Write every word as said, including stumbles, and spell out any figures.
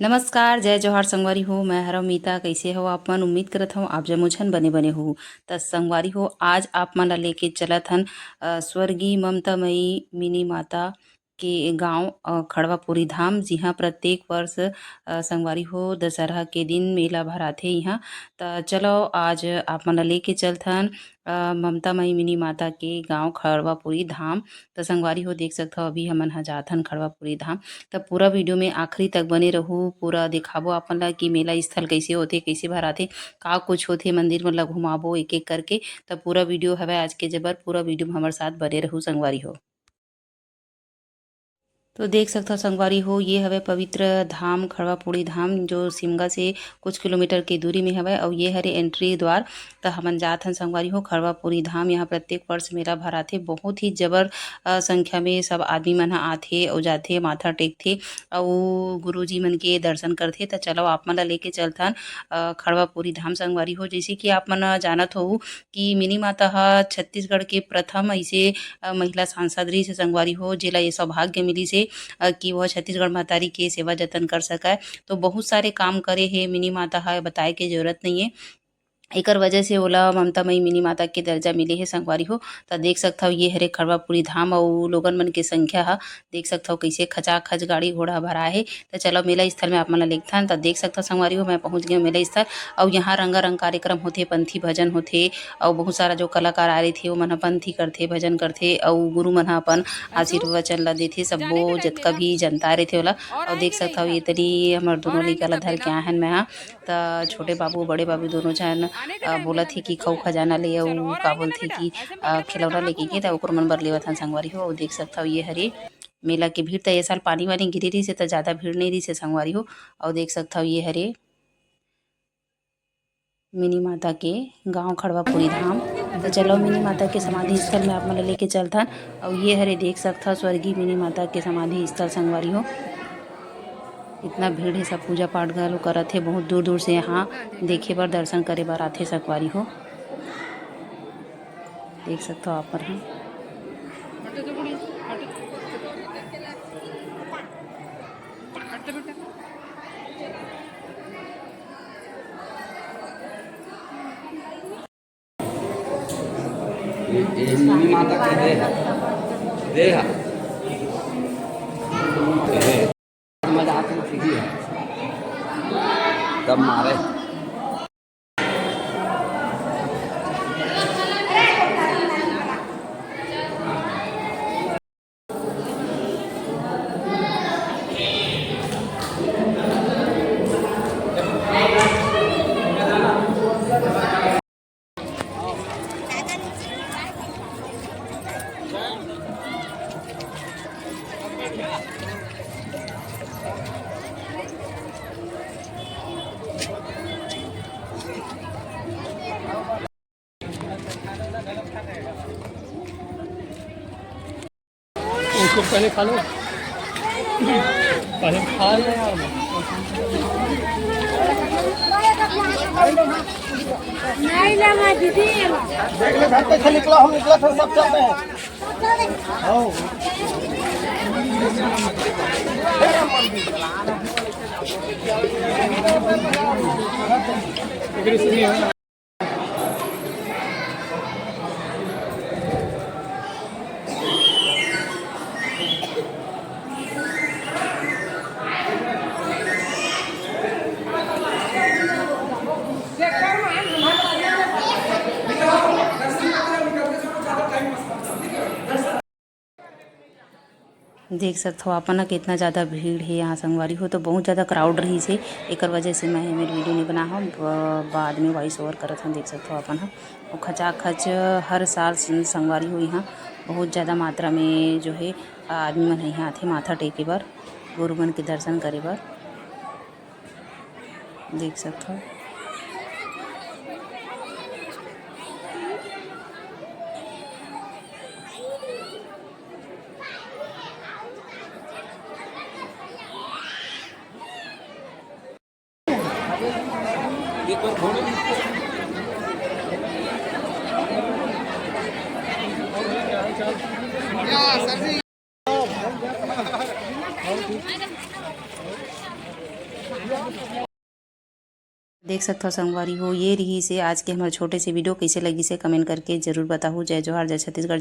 नमस्कार, जय जोहार संगवारी हो, मैं हरव मीता। कइसे हो आप मन? उम्मीद करत हव आप जम्मो झन बने बने हो। त संगवारी हो, आज आप मन ला लेके चलत हन, अ, स्वर्गीय ममता मई मिनी माता के गांव, अ, खड़वापुरी धाम, जिहां प्रत्येक वर्ष, अ, संगवारी हो, दशहरा के दिन मेला भराथे इहां। त चलो, आज आप मन ला लेके चलथन, अ, ममता मई मिनी माता के गांव खड़वापुरी धाम। त संगवारी हो, देख सकथव, अभी हमन ह जाथन खड़वापुरी धाम। त पूरा वीडियो में आखिरी तक बने रहू, पूरा दिखाबो आप मन ला कि मेला स्थल कइसे होथे, कइसे भराथे, का कुछ होथे, मंदिर मन ला घुमाबो एक एक करके। त पूरा वीडियो हवय आज के जबर, पूरा वीडियो में हमर साथ बने रहू संगवारी हो। तो देख सकथव संगवारी हो, ये हवय पवित्र धाम खड़वापुरी धाम, जो सिमगा से कुछ किलोमीटर के दूरी में हवय, अउ ये हरे एंट्री द्वार। त हमन जात हन संगवारी हो खड़वापुरी धाम। यहाँ प्रत्येक वर्ष मेला भराथे, बहुत ही जबर, अ, संख्या में सब आदमी मन ह आथे अउ जाथे, माथा टेकथे अउ गुरुजी मन के दर्शन करथे। त चलो आप मन ला लेके चलथन, अ, खड़वापुरी धाम संगवारी हो। जैसे कि आप मन जानत होहू कि मिनी माता ह छत्तीसगढ़ के प्रथम ऐसे, अ, महिला सांसद रहिस हे संगवारी हो, जेला ये सौभाग्य मिलिस हे, अ, कि वह छत्तीसगढ़ महतारी के सेवा जतन कर सकय। तो बहुत सारे काम करे हे मिनी माता ह, बताए के जरूरत नइये। एकर वजह से ओला ममता मई मिनी माता के दर्जा मिले हे संगवारी हो। त देख सकथव, ये हरे खड़वापुरी धाम अउ लोगन मन के संख्या ह देख सकथव, कइसे खचाखच गाड़ी घोड़ा भराए हे। त चलो, मेला स्थल में आप मन ला लेगथन। त देख सकथव संगवारी हो, मैं पहुंच गेंव मेला स्थल। अउ यहाँ रंगारंग कार्यक्रम होथे, पंथी भजन होथे, अउ बहुत सारा जो कलाकार आए रहिथे, ओमन ह पंथी करथे, भजन करथे, अउ गुरु मन ह अपन आशीर्वचन ला देथे, सब्बो जतका भी जनता रहिथे ओला। अउ देख सकथव, ये तरी हमर दोनों लइका ला धर के आए हन मैं ह। त छोटे बाबू, बड़े बाबू दोनों झन, अ, बोलत हे कि खऊ खजाना ले, अउ का बोलथे कि, अ, खिलौना लेके गे, त ओकर मन बर लेवत हन संगवारी हो। अउ देख सकथव, ये हरे मेला के भीड़। त ये साल पानी वानी गिरे रहिस हे, त ज्यादा भीड़ नइ रहिस हे संगवारी हो। अउ देख सकथव, ये हरे मिनी माता के गांव खड़वापुरी धाम। त चलो, मिनी माता के समाधि स्थल में आप मन ला लेके चलथन। अउ ये हरे, देख सकथव, स्वर्गीय मिनी माता के समाधि स्थल संगवारी हो। इतना भीड़ हे, सब पूजा पाठ घलो करत हे, बहुत दूर दूर से यहाँ देखे बर, दर्शन करे बर आथे संगवारी हो। देख सकथव आप मन ह। ये, ये मिनी माता के दे, दे हा। दे। मजा आती थी, तब मारे। उसको पहले खा लो, पहले खा लो यार। नहीं लेना दीदी। देख ले, घर पे से निकला, हम निकला, फिर सब चलते हैं। हाँ। देख सकथव आप मन ह, कितना ज़्यादा भीड़ हे यहाँ संगवारी हो, तो बहुत ज़्यादा crowd रहिस हे, एकर वजह से मैं एमेर video नइ बना हव। ब-, बाद में voice over करत हन, देख सकथव आप मन ह। अउ खचाखच हर साल सं-, संगवारी हो, यहाँ बहुत ज़्यादा मात्रा में जो हे आदमी मन ह यहाँ आथे माथा टेके बर, गुरु मन के दर्शन करे बर। देख सकथव। देख सकथव संगवारी हो, ये रहिसे आज के हमर छोटे से video। कइसे लगिसे comment करके जरूर बताहू। जय जोहार, जय छत्तीसगढ़।